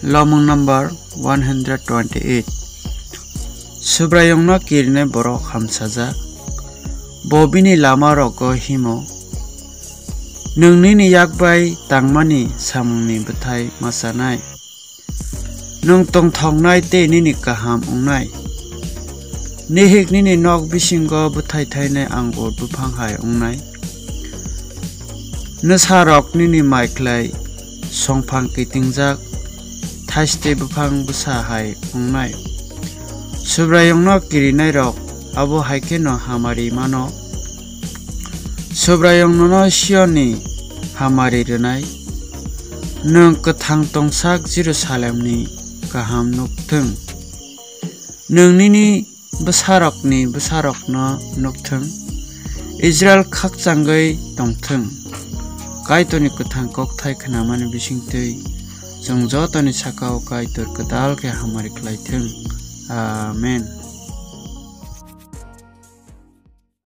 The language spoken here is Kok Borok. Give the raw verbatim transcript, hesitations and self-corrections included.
Lomung number one hundred twenty-eight. Subraiyungno kirinai borok hamsajak, bo bini lamarogo himo. Nwng nini yak bai tangmani samungni bwthai ma chanai. Nwng tongthoknai tei nini kaham wngnai. Nihik nini nok bisingo bwthai thainai angur buphang hai wngnai. Nwsarok nini maikhlai songphang kitingjak thaiste buphang bwsa hai wngnai. Subraiyungno kirinairok abo hai kheno hamari mano. Subraiyung nono Sionni hamari rwnai. Nwng kwthang tongsak Jerusalemni kaham nukthwng. Nwng nini bwsarokni bwsarokno nukthwng. Israil khakchangwi tongthwng. Kaitorni kwthang kokthai khnamani bisingtwi chwng jotoni sakao Kaitor kwtal khe hamari khlaithwng. Amen.